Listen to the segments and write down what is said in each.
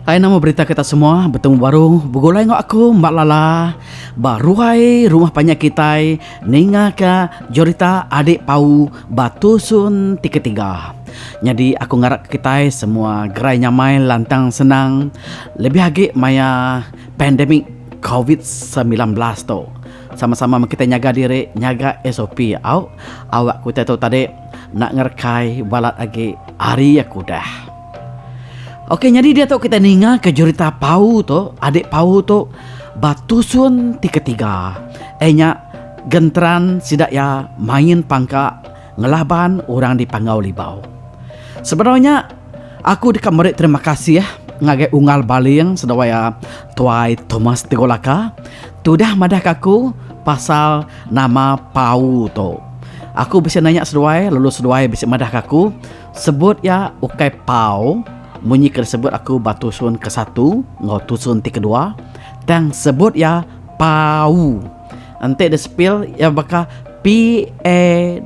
Hai nama berita kita semua betemu baru begulai enggau aku Mak Lala ba ruai rumah panjai kitai ninga ka jerita adik pau ba tusun ti ketiga. Nyadi aku ngarap kitai semua gerai nyamai lantang senang lebih agi maya pandemik covid 19 tu. Sama-sama meh kitai nyaga diri nyaga SOP au awak kitai tu tadi enda ngerekai balat agi ari aku udah. Ok nyadi diatu kitai ninga ke jerita pau tu adik pau tu ba tusun ti ketiga iya nya genteran sida iya main pangka ngelaban orang di Panggau Libau. Sebedau nya aku deka meri terima kasih ngagai Unggal Baling seduai iya Tuai Thomas Tegolaka tudah madah ka aku pasal nama pau tu. Aku bisi nanya seduai lalu seduai bisi madah ka aku. Sebut iya ukai pau munyi ke disebut aku ba tusun ke satu enggau tusun ti kedua tang sebut iya pau. Enti disepil iya baka P A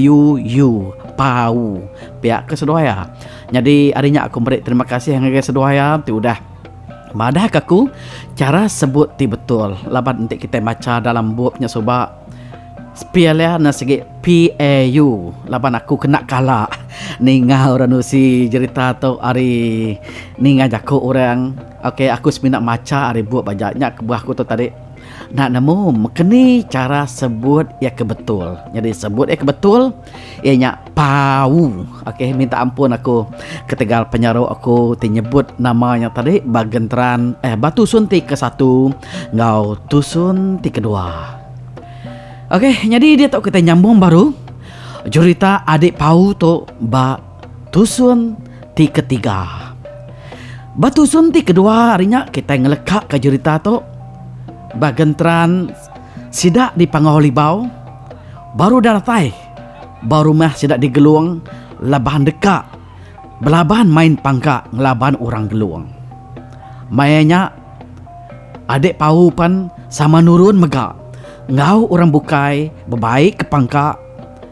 W U pau. Pia ke seduai iya. Nyadi ari nya aku meri terima kasih ngagai seduai iya ti udah madah ka aku chara sebut ti betul laban enti kitai macha dalam bup nya suba. Sepil iya enda sigi PAU laban aku kena kala ninga orang nusi jerita tu ari ninga jaku orang. Ok aku semina macha ari bup aja nya kebuah aku tu tadi enda nemu mekeni chara sebut iya ke betul. Nyadi sebut iya ke betul iya nya pau. Ok minta ampun aku ketegal penyaru aku ti nyebut nama nya tadi ba genteran eh ba tusun ti kesatu enggau tusun ti kedua. Okey, nyadi diatu kitai nyambung baru jerita adik pau tu ba tusun ti ketiga. Ba tusun ti kedua ari nya kitai ngelekaka jerita tu ba genteran sida di Panggau Libau baru udah datai ba rumah sida di Gelong laban deka belaban main pangka ngelaban orang Gelong. Maya nya Adik Pau pan sama nurun mega enggau orang bukai bebai ke pangka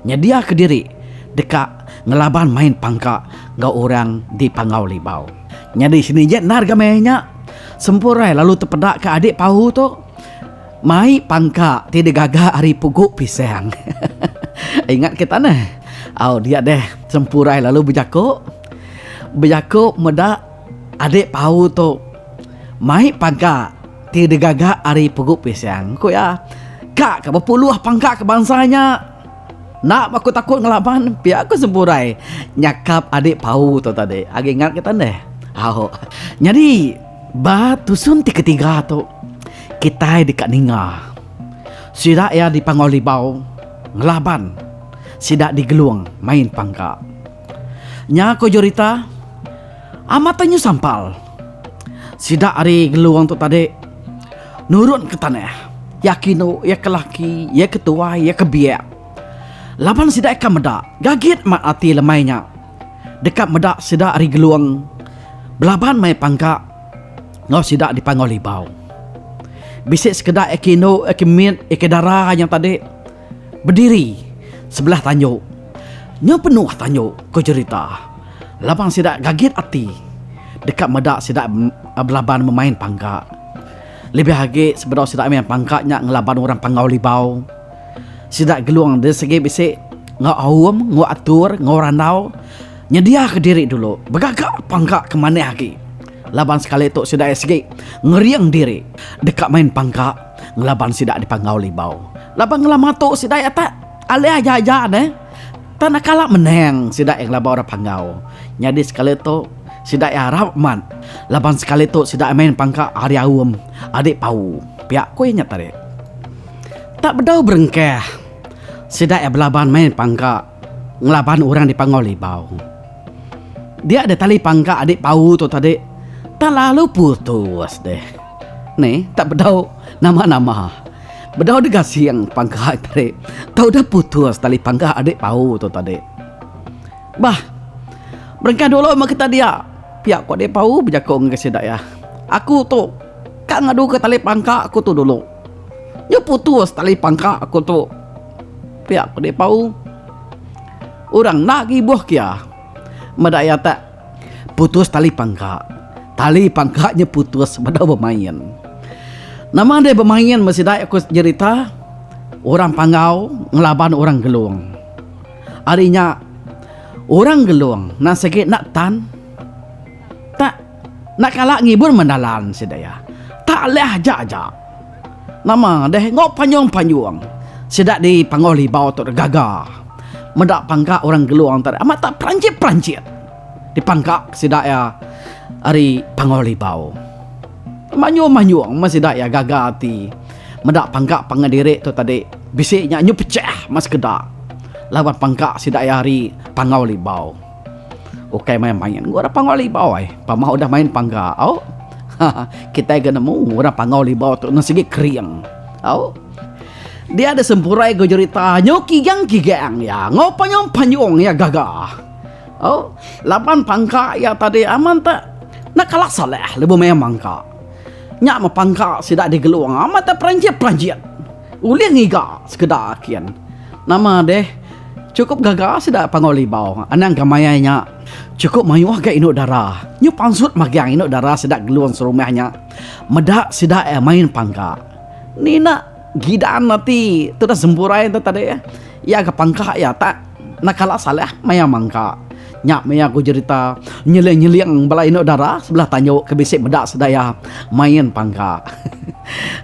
nyediaka diri deka ngelaban main pangka enggau orang di Panggau Libau. Nyadi seninjik endar ga meh nya Sempurai lalu tepeda ka adik Pau tu mai pangka ti digaga ari pugu pisang. Ingat kita neh. Au dia deh Sempurai lalu bejaku. Bejaku meda Adik pau tu mai pangka ti digaga ari pugu pisang, ku iya. Ka ka bepuluh pangka ke bansa nya. Enda aku takut ngelaban pia ku Sempurai nyakap adik pau tu tadi. Agi ingat kita neh. Au. Nyadi ba tusun ti ketiga tu kitai deka ninga sida iya di Panggau Libau ngelaban sida di Gelung main pangka. Nya ko jerita, amat nyu sampal. Sida ari Gelung tu tadi nurun ke tanah. Iya kinu, iya ke laki, iya ke tuai, iya ke biak. Laban sida ika meda, gagit amat ati lemai nya deka meda sida ari Gelung belaban mai pangka enggau sida di Panggau Libau. Bisi sekeda iya ke indu, iya ke mit, iya ke dara nya tadi. Bediri sebelah tanju. Nyau penuh tanju, ku jerita. Laban sida gagit ati deka meda sida belaban bemain pangka. Lebih agi sebedau sida main pangka nya ngelaban orang Panggau Libau. Sida Gelung de sigi bisi enggau aum, enggau atur, enggau randau nyediaka diri dulu begaga pangka ke manah agi. Laban sekali tu sida iya sigi ngering diri deka main pangka ngelaban sida di Panggau Libau. Laban ngelama tu sida iya tak alih aja aja neh. Tak nak kala menang sida iya ngelaban orang Panggau. Nyadi sekali tu sida iya arap amat laban sekali tu sida iya main pangka ari aum adik pau pia ku iya nya tadi. Tak bedau berengkah sida iya belaban main pangka ngelaban orang di Panggau Libau. Dia deh tali pangka adik pau tu tadi tak lalu putus deh. Nih tak bedau nama-nama. Bedau deh gasing pangka tadi. Tau udah putus tali pangka adik pau tu tadi. Bah. Berengkah dulu meh kita dia. Pia ku adik pau bejaku ngagai sida iya. Aku tu ka ngadu ke tali pangka aku tu dulu. Nyau putus tali pangka aku tu. Pia ku adik pau. Orang enda agi ibuh kia. Meda iya tak putus tali pangka. Tali pangka nya putus bedau bemain. Nama deh bemain meh sida ku jerita orang Panggau ngelaban orang Gelong. Ari nya orang Gelong nan sigi enda tan tak enda kala ngibun mendalan sida iya. Tak alih aja aja. Nama deh enggau panjung-panjung sida di Panggau Libau tu gaga meda pangka orang Gelong tu amat tak peranchit-peranchit dipangka sida iya ari Panggau Libau. Manyung-manyung meh sida iya gaga ati meda pangka pangan diri tu tadi bisi nya nyu pechah meh sekeda laban pangka sida iya ari Panggau Libau. Ukai main main enggau orang Panggau Libau ai. Pama udah main pangga au. Kitai ga nemu orang Panggau Libau tu enda sigi kering. Au. Dia ada sempurai go jerita nyu kigang-kigang iya enggau panyung-panyung iya gaga. Au. Laban pangka iya tadi aman te enda kala salah lebuh maya mangka. Nya meh pangka sida digelung amat te peranjit-peranjit. Ulih ngiga sekeda kin. Nama deh chukup gaga sida Panggau Libau anang ga maya nya chukup mayuh ga indu dara. Nyu pansut magang indu dara sida Gelung serumah nya meda sida iya main pangka. Ni enda gidan ati tudah Sempurai tu tadi iya ga pangka iya tak enda kala salah maya mangka. Nya maya ku jerita nyeling-nyeling bala indu dara sebelah tanju ke bisi meda sida iya main pangka.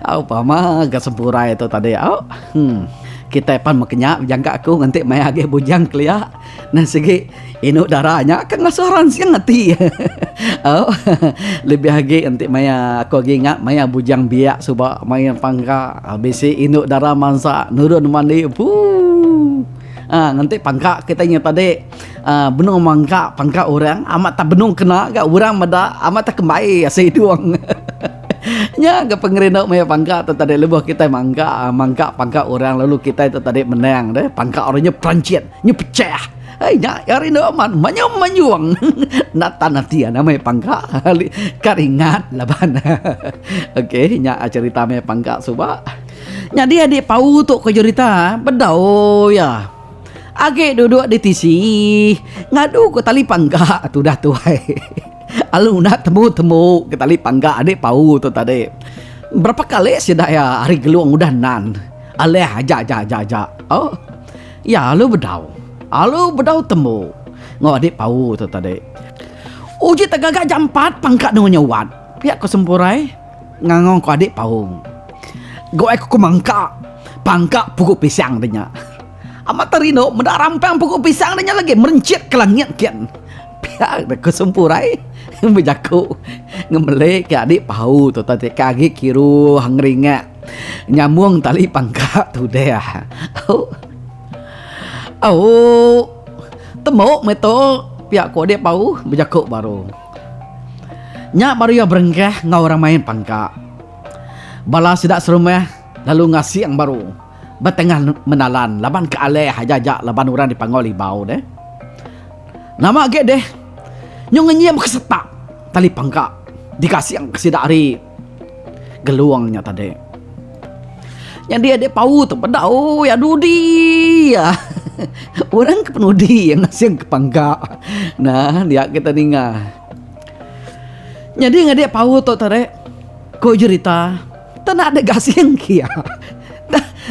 Au pama ga Sempurai tu tadi au. Hmm. Kitai pan meh kenya bejangka aku nganti maya agi bujang kelia neh sigi indu dara nya ke ngasuh ransing ati. Au lebih agi enti maya aku agi ingat maya bujang biak suba main pangka bisi indu dara mansa nurun mandi puu. Aa nganti pangka kitai nya tadi aa benung mangka pangka orang amat tak benung kena ga orang meda amat tak kembai asai idung. Nya ga pengerindu maya pangka tu tadi lebuh kitai mangka mangka pangka orang lalu kitai tu tadi menang deh pangka orang nya perancit nya pecah. Ai nya iya rindu amat manyung manyung enda tan ati anang maya pangka ka ringat laban okey nya cherita maya pangka suba. Nyadi adi pau tu ko jerita bedau iya agi duduk di tisi ngadu ko tali pangga tudah tuai alu enda temu temu ke tali pangga adi pau tu tadi. Berapa kali sida iya ari Gelong udah nan alih aja aja aja aja oh iya alu bedau alu bedau temu enggau adi pau tu tadi. Uji tegaga jampat pangka nemu nyuat pia ko Sempurai. Ngangong ko adik paung. Goi ku mangka pangka pugu pisang de nya. Amat terindu meda rampang pugu pisang de nya lagi merenchit ke langit kin. Pia ku Sempurai bejaku ngemeli ke adik pau tu tadi ke agi kiruh ngeringak nyambung tali pangka tudeh. Au. Au. Temu meh tu pia ku adik pau bejaku baru. Nya baru iya berengkah enggau orang main pangka. Bala sida serumah lalu ngasing baru ba tengah menalan laban ke alih aja aja laban orang di Panggau Libau deh. Nama agi deh nyau ngenyim ke setak tali pangka digasing ke sida ari Gelung nya tadi. Nyadi adik pau tu peda oi adu udi iya. Orang ke penudi iya ngasing ke pangka. Nah dia kita ninga. Nyadi ngadik pau tu tadi ko jerita tena dek gasing ke iya.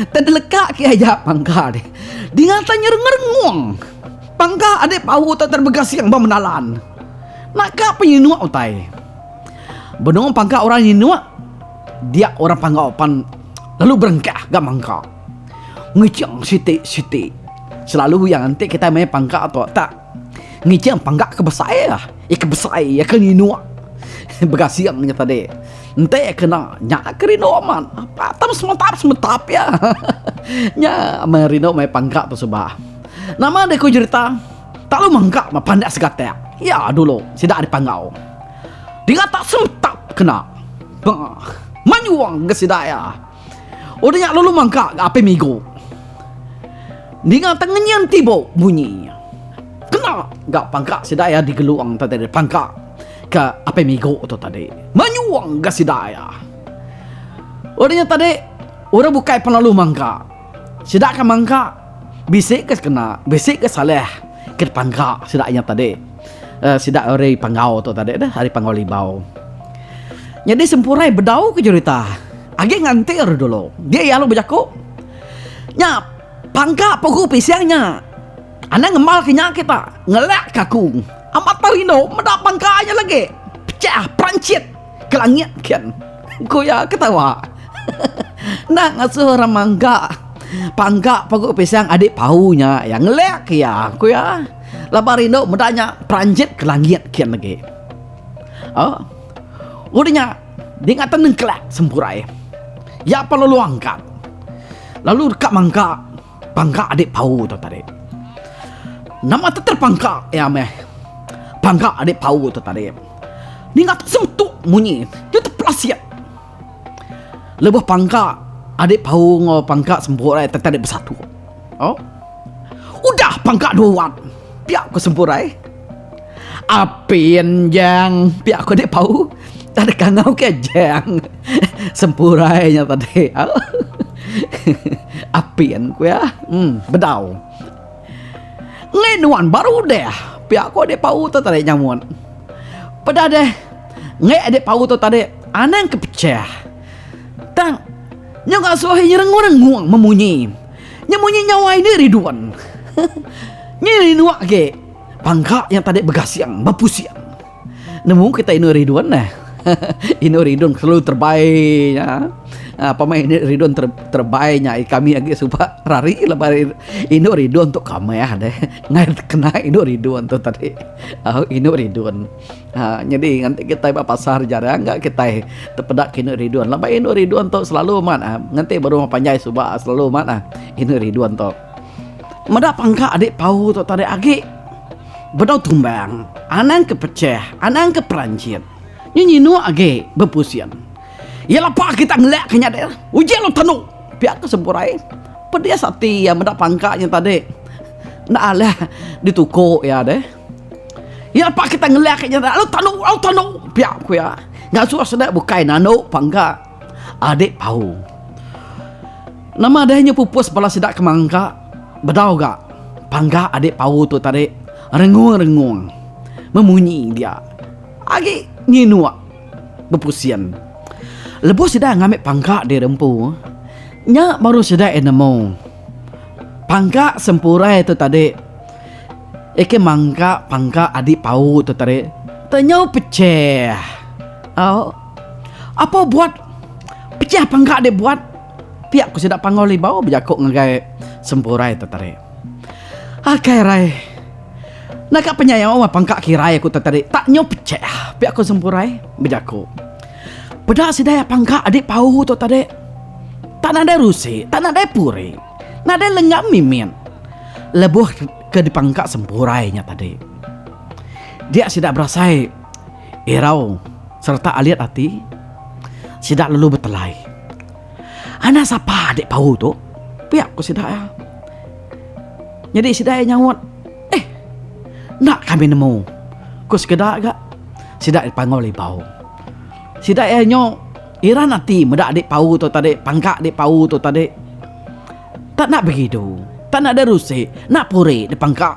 Tena leka ke aja pangka deh. Dinga ta nyerengung pangka adik pau tu tadi begasing ba menalan. Naka penyinuk utai. Benung pangka orang nyinuk dia orang panggau pan lalu berengkah ga mangka. Ngiching siti-siti. Selalu iya enti kitai meh pangka tu tak ngiching pangka ke besai lah. Iya ke besai iya ke nyinuk begasing nya tadi. Enti iya kena nya ke rindu amat. Patam semetap semetap iya. Nya meh rindu meh pangka tu suba. Nama deh ku jerita tak lalu mangka meh pandak segatak. Iya dulu sida ari panggau. Dinga tak semetap kena. Ba manyuang ga sida iya. Udah nya lalu mangka ga api migu. Dinga tak ngenyin tibu bunyi. Kena ga pangka sida iya digelung tu tadi pangka ke api migu tu tadi. Manyuang ga sida iya. Udah nya tadi orang bukai pun lalu mangka. Sida ke mangka bisi ke kena bisi ke salah ke dipangka sida nya tadi. Sida ari Panggau tu tadi deh, ari Panggau Libau. Nyadi Sempurai bedau ke jerita. Agi ngantir dulu. Dia iya lalu bejaku. Nya pangka pugu pisang nya. Anang ngembal ke nya kita. Ngelak ke aku. Amat tak rindu meda pangka nya lagi. Pecah perancit ke langit kin. Ku iya ketawa. Enda ngasuh orang mangka pangka pugu pisang adik pau nya. Iya ngelak ke iya. Ku iya. Laban rindu meda nya peranjit ke langit kin agi. Oh. Udah nya dinga tenengkelak Sempurai. Iya pan lalu angkat. Lalu deka mangka pangka adik pau tu tadi. Nama te terpangka iya meh pangka adik pau tu tadi. Ninga semetuk munyi nya tepelasit. Lebuh pangka adik pau enggau pangka Sempurai tu tadi besatu. Oh. Udah pangka dua wat pia ku Sempurai. Apin jang pia ku adik pau tadi kangau ke jang Sempurai nya tadi. Apin ku iya em bedau. Ngi nuan baru deh pia ku adik pau tu tadi nyamut. Peda deh ngi adik pau tu tadi anang ke pecah. Tang nya ngasuh nyerengung-rengung memunyi. Nya munyi nyawa ini ridun. Nya rindu agi pangka nya tadi begasing bepusing. Nemu kita inu ridun neh. Inu ridun selalu terbai nya. Pama inu ridun terbai nya kami agi suba rari laban inu ridun tu kamah deh. Ngai kena inu ridun tu tadi. Inu ridun. Ha nyadi nganti kitai ba pasar jarang ga kitai tepeda ke inu ridun laban inu ridun tu selalu amat ah nganti ba rumah panjai suba selalu amat ah inu ridun tu. Meda pangka adi pau tu tadi agi bedau tumbang anang ke pecah anang ke peranchit nyu nyinuk agi bepusin. Iya lapa kita ngelak ke nya deh uji lalu tanu pia ke Sempurai pedis ati iya meda pangka nya tadi enda alah dituku iya deh. Iya pa kita ngelak nya lalu tanu lalu tanu pia ku iya. Ngasuh sida bukai nanu pangka adik pau. Nama deh nya pupus bala sida ke mangka bedau ga pangka adik pau tu tadi rengung-rengung memunyi dia agi nyinuk bepusin. Lebuh sida ngambi pangka diri empu nya baru sida iya nemu pangka sempurai tu tadi. Eke mangka pangka adi pau tu tadi te nyau pecah. Au. Apo buat pecah pangka dek buat pia ku sida Panggau Libau bejaku ngagai Sempurai tu tadi. Akai rai. Naka penyayau meh pangka kirai aku tu tadi tak nyau pecah pia ku Sempurai bejaku. Peda sida iya pangka adi pau tu tadi tak nadai rusi, tak nadai puri, nadai lengam mimit. Lebuh ke dipangka Sempurai nya tadi, dia sida berasai irau sereta alit ati. Sida lalu betelai. Anak sapa adik pau tu? Pia ku sida iya. Nyadi sida iya nyaut, Eh, enda kami nemu. Ku sekeda ga sida dipanggau Libau. Sida iya nyu iran ati meda adik pau tu tadi, pangka adik pau tu tadi. Tak nak begidu, tak nak derusi, nak puri dipangka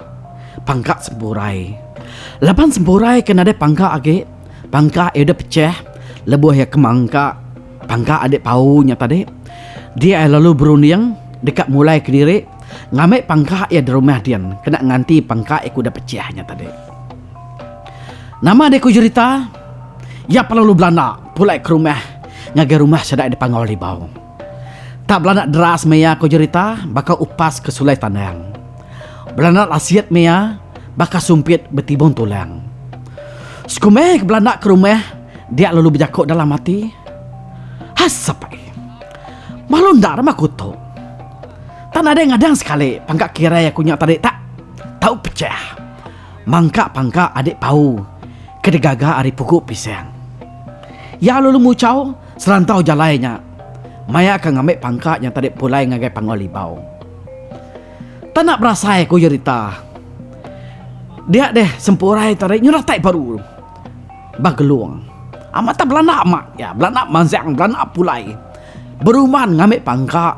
pangka Sempurai. Laban Sempurai ke nadai pangka agi, pangka iya udah pecah lebuh iya ke mangka pangka adik pau nya tadi. Dia iya lalu berunding deka mulai kediri ngambi pangka iya di rumah din kena nganti pangka iya ke udah pecah nya tadi. Nama deh ku jerita, iya pan lalu belanda pulai ke rumah ngagai rumah sida di Panggau Libau. Tak belanda deras meh iya ku jerita baka upas ke sulai tandang. Belanda lasit meh iya baka sumpit betibung tulang. Sekumeh ke belanda ke rumah dia lalu bejaku dalam ati, Hasapai. Malu enda nama aku tu. Tak nadai ngadang sekali pangka kirai aku nya tadi tak tau pecah. Mangka pangka adik pau ke digaga ari pugu pisang. Iya lalu muchau serantau jalai nya maya ke ngambi pangka nya tadi pulai ngagai Panggau Libau. Tanda berasai ku jerita dia deh Sempurai tadi nyeratai baru ba Gelong. Amat tak belanda amat iya, belanda manjang, belanda pulai. Berumban ngambi pangka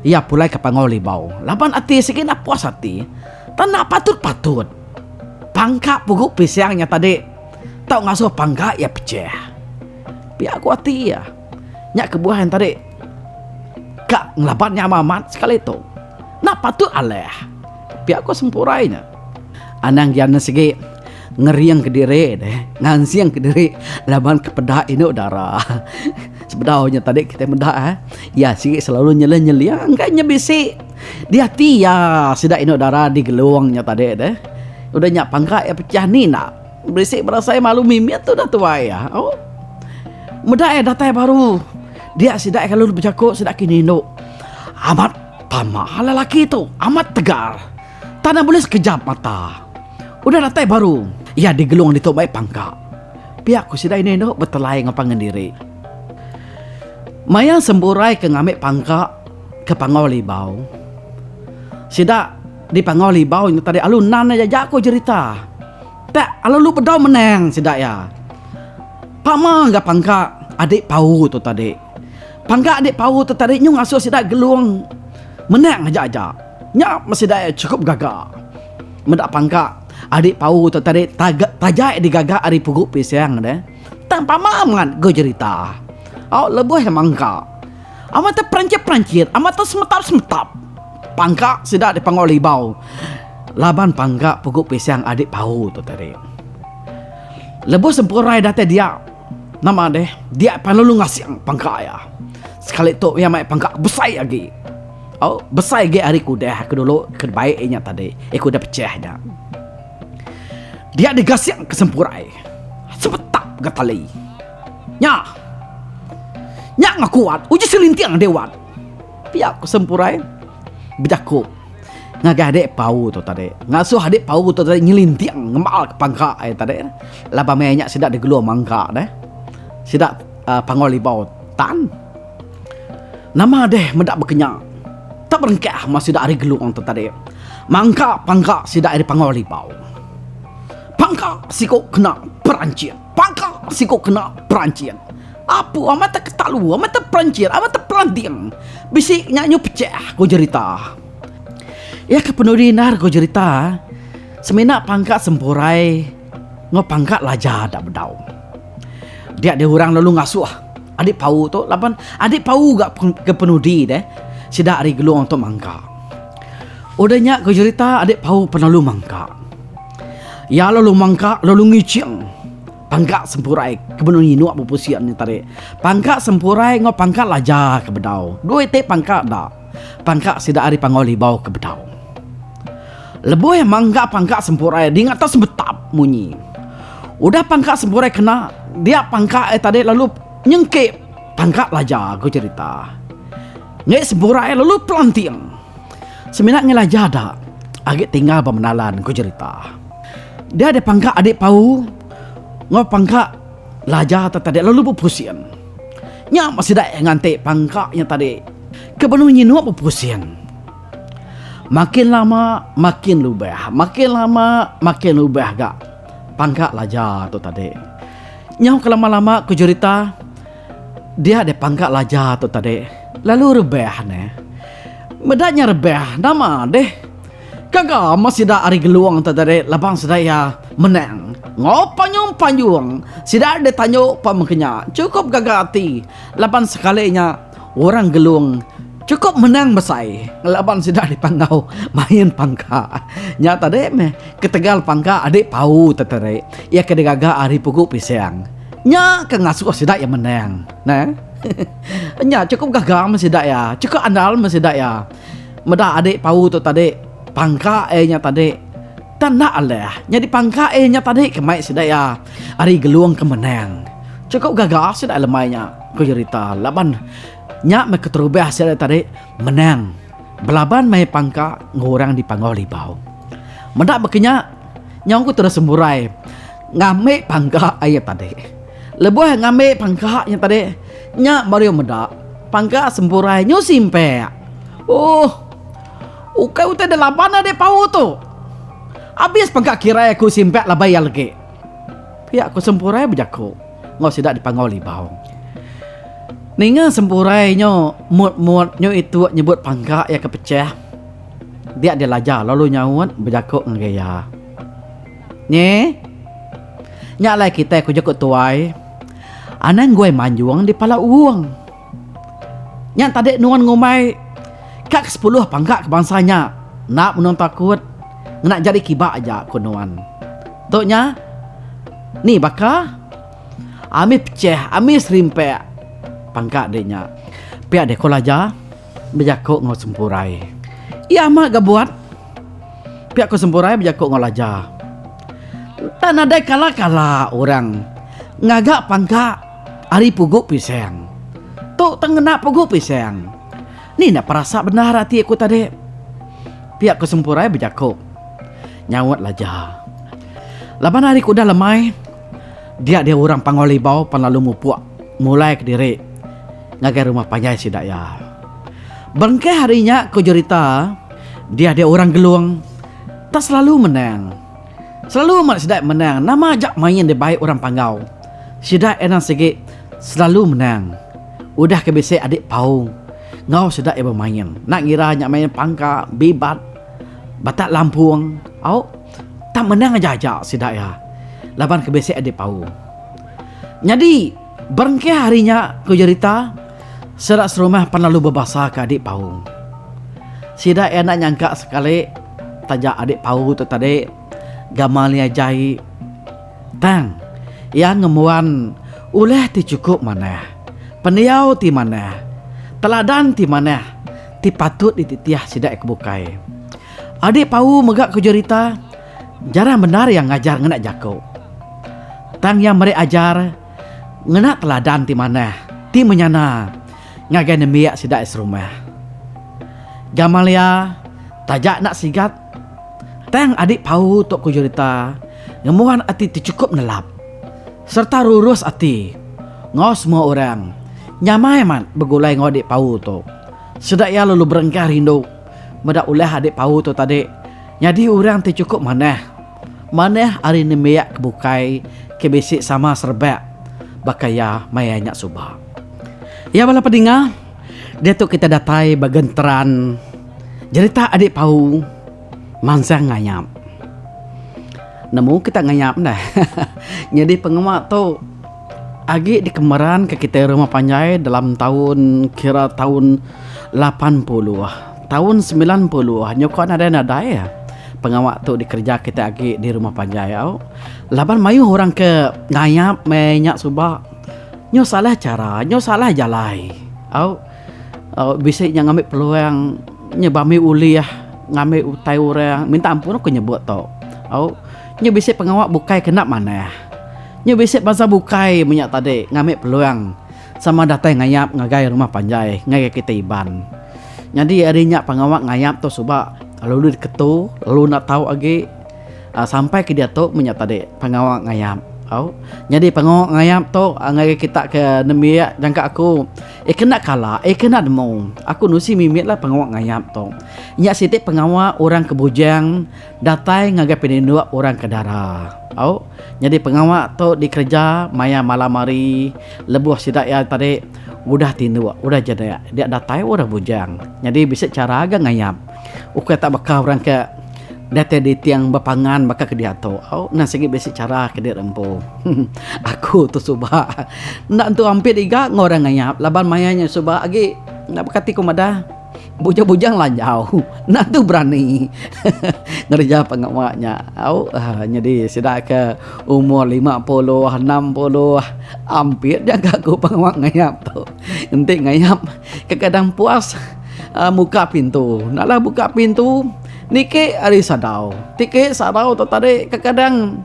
iya pulai ke Panggau Libau laban ati sigi enda puas ati. Tanda patut-patut. Pangka pugu pisang nya tadi tau ngasuh pangka iya pechah. Pia ku ati iya. Nya kebuah iya tadi ka ngelaban nya amat-amat sekali tu. Enda patut alah. Pia ku Sempurai nya. Anang gian ne sigi ngering kediri deh, ngansing kediri laban ke peda indu dara. Sebedau nya tadi kitai meda eh iya sigi selalu nyelih-nyelih enggai nya bisi di ati iya sida indu dara di gelung nya tadi deh. Udah nya pangka iya pecah ni enda bisi berasai malu mimit tu dah tuai iya. Oh. Meda iya datai baru dia sida iya lalu bejaku sida ke indu amat pama lelaki tu amat tegar. Tanah bulih sekejap mata. Udah datai baru iya digelung ditu mai pangka. Pia ku sida ini endo betelai enggau pangan diri. Maya Semburai ke ngambi pangka ke Panggau Libau, sida di Panggau Libau nya tadi alu nan aja ja ku jerita. Tak alu lu bedau menang sida iya. Pama ga pangka adik Pau tu tadi. Pangka adik Pau tu tadi nyu ngasuh sida gelung menang aja aja. Nya meh sida iya chukup gaga meda pangka adik Pau tu tadi taja iya digaga ari pugu pisang deh tang pama amat go jerita. Au lebuh iya mangka amat te peranchit-peranchit amat te semetap-semetap pangka sida di Panggau Libau laban pangka pugu pisang adik Pau tu tadi. Lebuh Sempurai datai dia nama deh dia pan lalu ngasing pangka iya. Sekali tu iya mai pangka besai agi. Au, besai agi ari ke udah ke dulu ke dibai iya nya tadi, iya ke udah pechah nya. Dia digasing ke Sempurai. Semetap ga tali. Nya. Nya ngaku wat, uji selinting deh wat. Pia ku Sempurai bejaku ngagai adik Pau tu tadi. Ngasuh adik Pau tu tadi nyelinting ngemal ke pangka iya tadi. Laban maya nya sida digelung mangka deh. Sida uhh Panggau Libau tan. Nama deh meda bekenya. Tak berengkah meh sida ari Gelong tu tadi. Mangka pangka sida ari Panggau Libau. Pangka siku kena perancit. Pangka siku kena perancit. Apu amat te ketalu, amat te perancit, amat te pelanting. Bisi nya nyu pechah ku jerita. Iya ke penudi endar ku jerita semina pangka Sempurai enggau pangka Laja da bedau. Dia deh orang lalu ngasuh adik pau tu laban adik pau ga ke penudi deh sida ari Gelong tu mangka. Udah nya ku jerita adik pau pen lalu mangka. Iya lalu mangka lalu ngiching pangka Sempurai ke benung nyinuk bepusin nya tadi. Pangka Sempurai enggau pangka Laja ke bedau. Dua iti pangka da. Pangka sida ari Panggau Libau ke bedau. Lebuh iya mangga pangka Sempurai dinga tau sebetap munyi. Udah pangka Sempurai kena, dia pangka iya tadi lalu nyengki pangka Laja ku cherita. Ngi Sempurai lalu pelanting. Semina ngi Laja da agi tinggal ba menalan ku cherita. Dia deh pangka adik Pau enggau pangka Laja te tadi lalu bepusin. Nya meh sida iya nganti pangka nya tadi ke benung nyinuk bepusin. Makin lama makin lubah, makin lama makin lubah ga pangka Laja tu tadi. Nyau ke lama-lama ku jerita dia deh pangka Laja tu tadi lalu rebah neh. Meda nya rebah nama deh gaga meh sida ari Gelong tu tadi laban sida iya menang. Enggau panjung-panjung sida deh tanju pa meh kenya chukup gaga ati laban sekali nya Orang Gelung chukup menang besai ngelaban sida dipanggau main pangka. Nya tadi meh ketegal pangka adik pau teteri iya ke digaga ari pugu pisang. Nya ke ngasuh sida iya menang. Neh. Nya chukup gaga meh sida iya, chukup andal meh sida iya. Meda adik pau tu tadi pangka iya nya tadi tang enda alah. Nyadi pangka iya nya tadi ke mai sida iya ari Gelung ke menang. Chukup gaga sida lemai nya. Ku jerita laban nya meh keterubah sida tadi menang belaban meh pangka enggau orang di Panggau Libau. Meda baka nya nyau ku terus semburai ngambi pangka iya tadi. Lebuh ngambi pangka nya tadi nya baru iya meda pangka semburai nyu simpek. Ooh ukai utai da laban ade pau tu. Abis pangka kirai aku simpek laban iya legi. Pia ku Sempurai bejaku enggau sida di Panggau Libau. Ninga Sempurai nyo mut-mut nyo ituk nyebut pangka iya ke pechah dia dilajar lalu nyaut bejaku ngagai iya. Nyi. Nya alai kitai ku jaku tuai, anang guai manjung di pala uung. Nya tadi nuan ngumbai ka ke sepuluh pangka ke bansa nya enda menung takut ngena jari kiba aja ku nuan. Tu nya ni baka ami pecheh ami serimpek pangka dek nya. Pia deh ko Laja bejaku enggau Sempurai. Iya amat ga buat. Pia ko Sempurai bejaku enggau Laja. Enta nadai kala-kala orang ngaga pangka ari pugu pisang. Tu tang ngena pugu pisang. Ni enda perasa bendar ati aku tadi. Pia ko Sempurai bejaku nyaut Laja. Laban ari ke udah lemai dia deh orang Panggau Libau pan lalu mupuk mulai kediri ngagai rumah panjai sida iya. Berengkah ari nya ko jerita dia deh orang Gelong tak selalu menang. Selalu amat sida menang nama aja main dibai orang Panggau. Sida endang sigi selalu menang. Udah ke bisi adik pau enggau sida iya bemain. Enda ngira nya main pangka, bibat, batak lampung au tak menang aja aja sida iya laban ke bisi adik pau. Nyadi berengkah ari nya ku jerita sida serumah pan lalu bebasa ke adik pau. Sida iya enda nyangka sekali taja adik pau tu tadi gamal iya jai. Tang, iya ngembuan ulah ti chukup manah, pendiau ti manah, teladan ti manah ti patut dititih sida ke bukai. Adik Pau mega ku jerita, jarang bendar iya ngajar ngena jaku. Tang iya meri ajar ngena teladan ti manah, ti menyana ngagai nembiak sida serumah. Gamal iya taja enda sigat. Tang adik pau tu ku jerita ngembuan ati ti chukup nelap sereta rurus ati enggau semua orang nyamai amat begulai enggau adik pau tu. Sida iya lalu berengkah rindu meda ulah adik pau tu tadi nyadi orang ti chukup manah. Manah ari nembiak ke bukai ke bisi sama serebak baka iya maya nya suba. Iya bala pedinga diatu kita datai ba genteran. Jerita adik pau mansang ngayap. Nemu kita ngayap neh. Nyadi pengawa tu agi dikemeranka kitai rumah panjai dalam taun kira taun 80 taun 90 nyuka nadai nadai pengawa tu dikereja kitai agi di rumah panjai au. Laban mayuh orang ke ngayap meh nya suba nyu salah chara nyu salah jalai au. Bisi nya ngambi peluang nya bambi ulih ngambi utai orang minta ampun ku nyebut tu. Au nya bisi pengawa bukai ke enda manah. Nya bisi bansa bukai menya tadi ngambi peluang sama datai ngayap ngagai rumah panjai ngagai kitai Iban. Nyadi ari nya pengawa ngayap tu suba lalu diketu lalu enda tau agi. Sampai ke diatu meh nya tadi pengawa ngayap au. Nyadi pengawa ngayap tu ngagai kita ke nembiak jangka aku eh kena kala eh kena nemu. Aku nusi mimit lah pengawa ngayap tu. Nya siti pengawa orang ke bujang datai ngagai peninduk orang ke dara au. Nyadi pengawa tu dikereja maya malam hari lebuh sida iya tadi udah tinduk udah jenak dia datai orang bujang. Nyadi bisi chara ga ngayap ukai tak baka orang ke. Datai di tiang bepangan baka ke diatu au nah sigi bisi chara ke diri empu. Aku tu suba enda entu ampit iga enggau orang ngayap laban maya nya suba agi enda baka ti ku madah bujang-bujang lanjau enda entu berani ngereja pengawa nya au nyadi sida ke umur 50 60 ampit jaga ku pengawa ngayap tu. Enti ngayap kekadang puas muka pintu enda lah buka pintu. Niki ari sadau. Tiki sadau tu tadi kekadang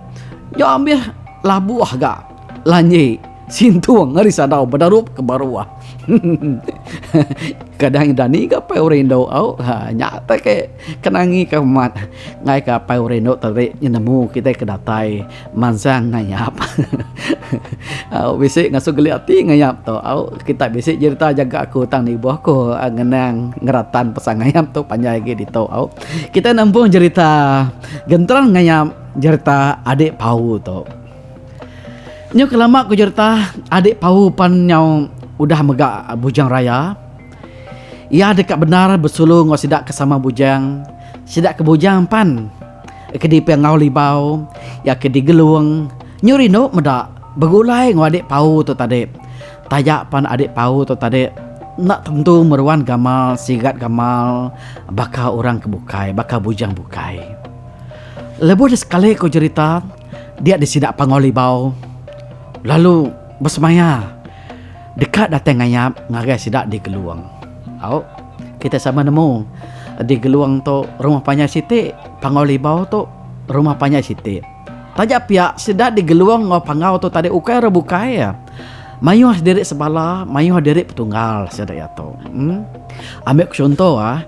nyau ambih labuh ga lanji sintung ari sadau bedarup ke baruh. Kadang dani ga apai orang indu au ha nya te ke kenangi ke amat ngai ke apai orang indu tadi nemu kitai ke datai mansang ngayap. Au bisi ngasuh geli ati ngayap tu au kita bisi jerita jaga aku tang nibuh aku ngenang ngeratan pasal ngayap tu panjai agi ditu au. Kita nempung jerita genteran ngayap jerita adik pau tu. Nyau ke lama ku jerita adik pau pan nyau udah mega bujang raya. Iya deka bendar besulu enggau sida ke sama bujang. Sida ke bujang pan. Ke di Panggau Libau, iya ke di Gelung, nyu rindu meda begulai enggau adik Pau tu tadi. Taja pan adik Pau tu tadi enda tentu meruan gamal sigat gamal baka orang ke bukai, baka bujang bukai. Lebuh disekali ku jerita dia disida Panggau Libau lalu besemaya deka datai ngayap ngagai sida di Gelung. Au, kitai sama nemu di Gelung tu rumah panjai siti, Panggau Libau tu rumah panjai siti. Taja pia sida di Gelung enggau Panggau tu tadi ukai orang bukai iya. Mayuh diri sebala, mayuh diri petunggal sida iya tu. Em. Ambi ku chunto ah,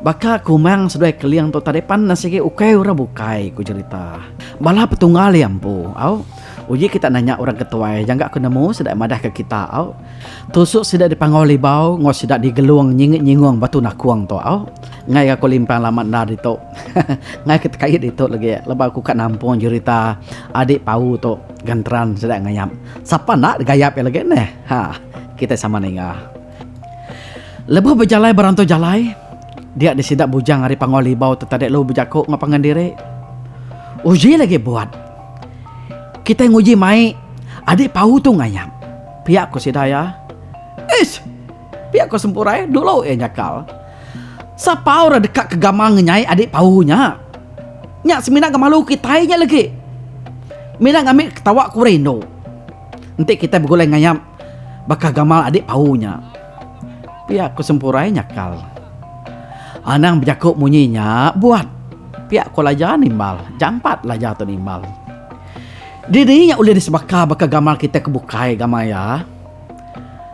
baka Kumang seduai Keling tu tadi pan sigi ukai orang bukai ku jerita. Bala petunggal iya empu. Au. Uji kita nanya orang ke tuai jangka ku nemu sida madah ke kita au. Tusuk sida di Panggau Libau enggau sida di Gelung nyingit nyingung Batu Nakung tu au. Enggai aku limpang lama endar ditu. Enggai ke tekait ditu lagi lebuh aku ka nampung jerita adik pau tu genteran sida ngayap. Sapa enda gayap iya lagi neh. Ha kitai sama ninga. Lebuh bejalai berantau jalai dia di sida bujang ari Panggau Libau tu tadi lalu bejaku enggau pangan diri. Uji lagi buat. Kitai nguji mai adik pau tu ngayap. Pia ku sida iya. Ish! Pia ku Sempurai dulu iya nyakal. Sapa orang deka ke gamal ngenyai adik pau nya. Nya semina ngemalu kitai nya legi. Mina ngambi ketawa ku orang indu. Enti kitai begulai ngayap baka gamal adik pau nya. Pia ku Sempurai nyakal. Anang bejaku munyi nya buat. Pia ku Laja nimbal. Jampat Laja tu nimbal. Dini nya ulih disebaka baka gamal kitai ke bukai gamal iya.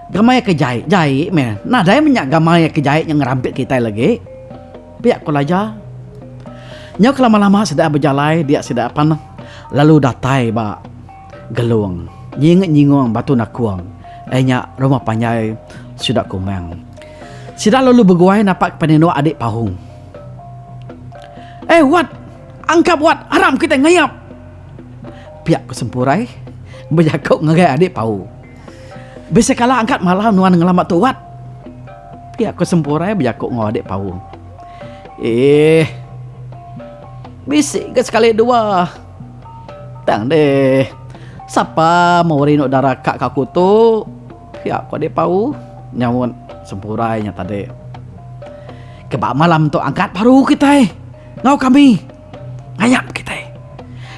Gamal iya ke jai, jai meh. Nadai meh nya gamal iya ke jai nya ngerampit kitai lagi. Pia ku Laja. Nyau kelama-lama sida bejalai dia sida pan lalu datai ba Gelung. Nyingut nyingung Batu Nakung iya nya rumah panjai sida Kumang. Sida lalu beguai napak ke peninduk adik Pahung. Eh wat! Angkap wat! Aram kitai ngayap! Pia ku Sempurai bejaku ngagai adik Pau. Bisi kala angkat malam nuan ngelama tu wat? Pia ku Sempurai bejaku enggau adik Pau. Eh. Bisi ga sekali dua. Tang deh. Sapa meh rindu dara ka aku tu? Pia ku adik Pau nyaut Sempurai nya tadi. Keba malam tu angkat baru kitai enggau kami ngayap kitai.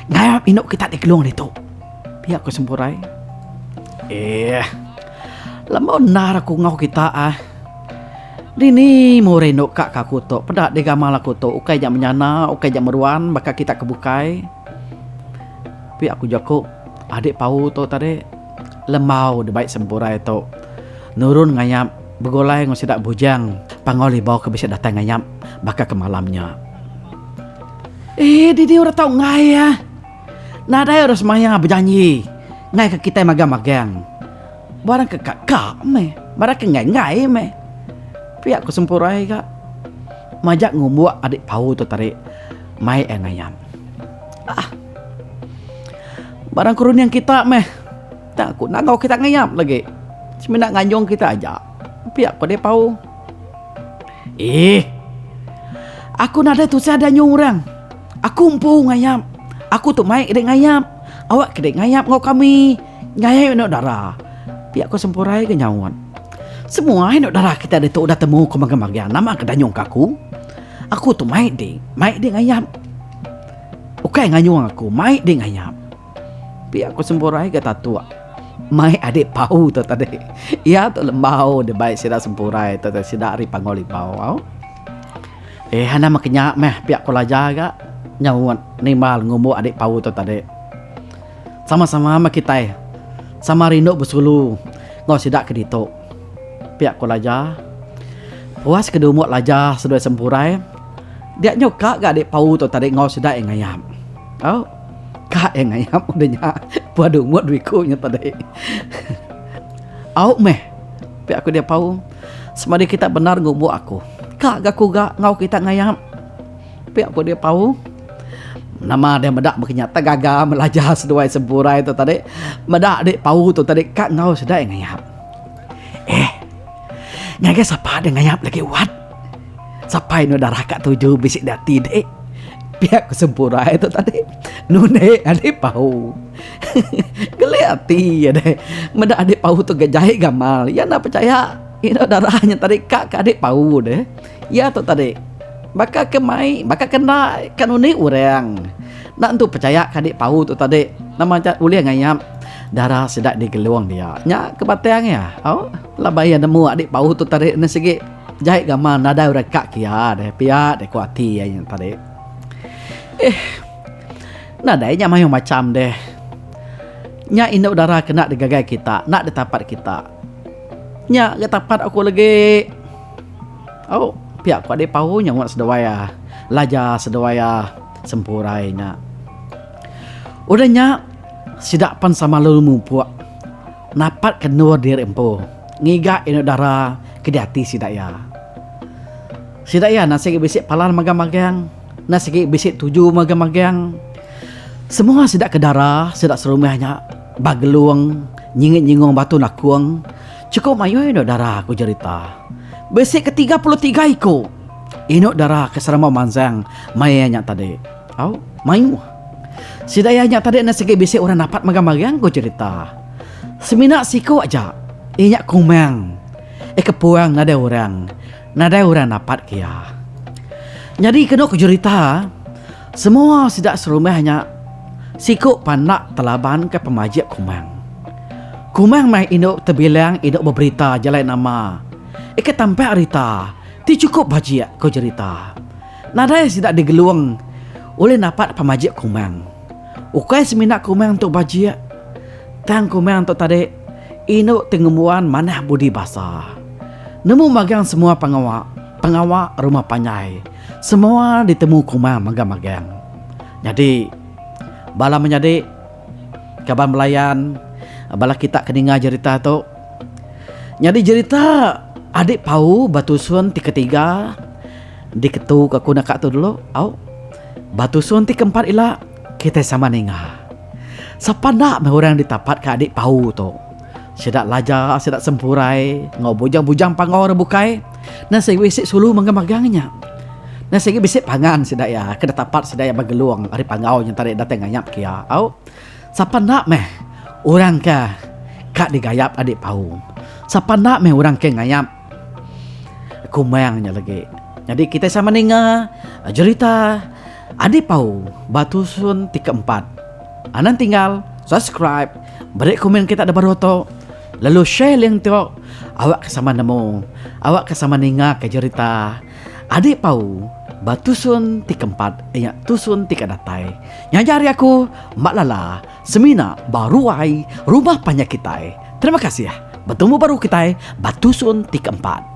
Ngayap indu kita di Gelong ditu. Pia ku Sempurai. Eh. Lembau endar aku enggau kita ah. Dini meh orang indu ka ke aku tu. Peda deh gamal aku tu ukai ja menyana ukai ja meruan baka kita ke bukai. Pia ku jaku adik Pau tu tadi. Lembau dibai Sempurai tu nurun ngayap begulai enggau sida Bujang Panggau Libau ke bisi datai ngayap baka ke malam nya. Eh didi orang tau enggai ah. Nadai orang semaya bejanji enggai ke kitai magang-magang. Barang ke ka-ka meh, barang ke enggai-enggai meh. Pia ku Sempurai ga majak ngumbuk adik Pau tu tadi mai iya ngayap. Ah. Barang ku runding kita meh. Tang aku nangau kita ngayap lagi. Semina nganjung kita aja. Pia ko deh pau. Eh. Aku nadai tusah dianjung orang. Aku empu ngayap. Aku tu mai dek ngayap. Awak ke dek ngayap enggau kami. Ngayap inu dara. Pia ko Sempurai ke nyaut. Semua inu dara kita ditu udah temu ko magang-magang. Nama ke danyung ke aku. Aku tu mai dek. Mai dek ngayap. Ukai nganyung aku mai deh ngayap. Pia ku Sempurai ga tatuk mai adik pau tu tadi. Iya tu lembau dibai sida Sempurai tu tadi sida ari Panggau Libau au. Eh anang meh kenya meh pia ku Laja ga nyaut nimbal ngumbuk adik pau tu tadi. Sama-sama meh kitai sama rindu besulu enggau sida ke ditu. Pia ku Laja. Puas ke diumbuk Laja seduai Sempurai. Dia nyu ka ga adik pau tu tadi enggau sida iya ngayap. Au. Ka iya ngayap udah nya pua dumut dua iku nya tadi. Au meh pia ku dia pau. Semadi kita bendar ngumbuk aku. Ka ga aku ga enggau kita ngayap. Pia ku dia pau. Nama dia meda baka nya tegaga melajar seduai sempurai tu tadi. Meda adik pau tu tadi ka enggau sida iya ngayap. Eh. Ngagai sapa dia ngayap lagi wat. Sapai enda darah ka tuju bisi di ati dek. Pia ku Sempurai tu tadi nundi adik Pau. Geli ati iya deh meda adik Pau tu ga jai gamal. Iya enda pechaya inu darah nya tadi ka ke adik Pau deh. Iya tu tadi baka ke mai baka ke enda ka nundi orang. Enda entu pechaya ke adik Pau tu tadi nama aja ulih ngayap darah sida di Gelong dia. Nya ke batang iya. Au laban iya nemu adik Pau tu tadi ne sigi. Jai gamal nadai orang ka kia deh pia deh ku ati iya nya tadi. Eh nadai nya mayuh macham deh. Nya indu dara ke enda digagai kita enda ditapat kita. Nya ga tapat aku legi. Au pia ku adik pau nyaut seduai iya laja seduai iya sempurai nya. Udah nya sida pan sama lalu mupuk napat ke endur diri empu. Ngiga indu dara ke diati sida iya. Sida iya enda sigi bisi palan magang-magang, enda sigi bisi tuju magang-magang. Semua sida ke dara sida serumah nya ba Gelung, nyingit-nyingung Batu Nakung, chukup mayuh indu dara ku jerita. Bisi ke 33 iku indu dara ke serambau mansang maya nya tadi. Au, mayuh. Sida iya nya tadi enda sigi bisi orang dapat magang-magang ku jerita. Semina siku aja iya nya Kumang. Ika puang nadai orang, nadai orang napat ke iya. Nyadi kenu ku jerita, semua sida serumah nya siku pan enda telabanka pemajik Kumang. Kumang meh indu tebilang indu beberita jalai nama. Ika tampak rita ti chukup bajik ku jerita. Nadai sida digelung ulih napat pemajik Kumang. Ukai semina Kumang tu bajik. Tang Kumang tu tadi indu ti ngembuan manah budi basa. Nemu magang semua pengawa, pengawa rumah panjai. Semua ditemu Kumang magang-magang. Nyadi, bala menyadi, kaban belayan, bala kita ke ninga jerita tu. Nyadi jerita Adik Pau ba tusun ti ketiga diketuka aku naka tu dulu au. Ba tusun ti keempat ila kitai sama ninga. Sapa enda meh orang ditapat ka adik pau tu. Sida Laja, sida Sempurai enggau bujang-bujang panggau orang bukai ne sigi bisi sulu magang-magang nya. Ne sigi bisi pangan sida iya ke ditapat sida iya ba Gelong ari panggau nya tadi datai ngayap ke iya. Au. Sapa enda meh orang ke ka digayap adik pau. Sapa enda meh orang ke ngayap Kumang nya lagi. Nyadi kitai sama ninga jerita Adi Pau ba tusun ti keempat. Anang tinggal subscribe, beri komen kita da baruh tu lalu share link tu awak ke sama nemu, awak ke sama ninga ke jerita Adi Pau ba tusun ti keempat iya tusun ti ka datai. Nya aja ari aku Mak Lala semina ba ruai rumah panjai kitai. Terima kasih. Betemu baru kitai ba tusun ti keempat.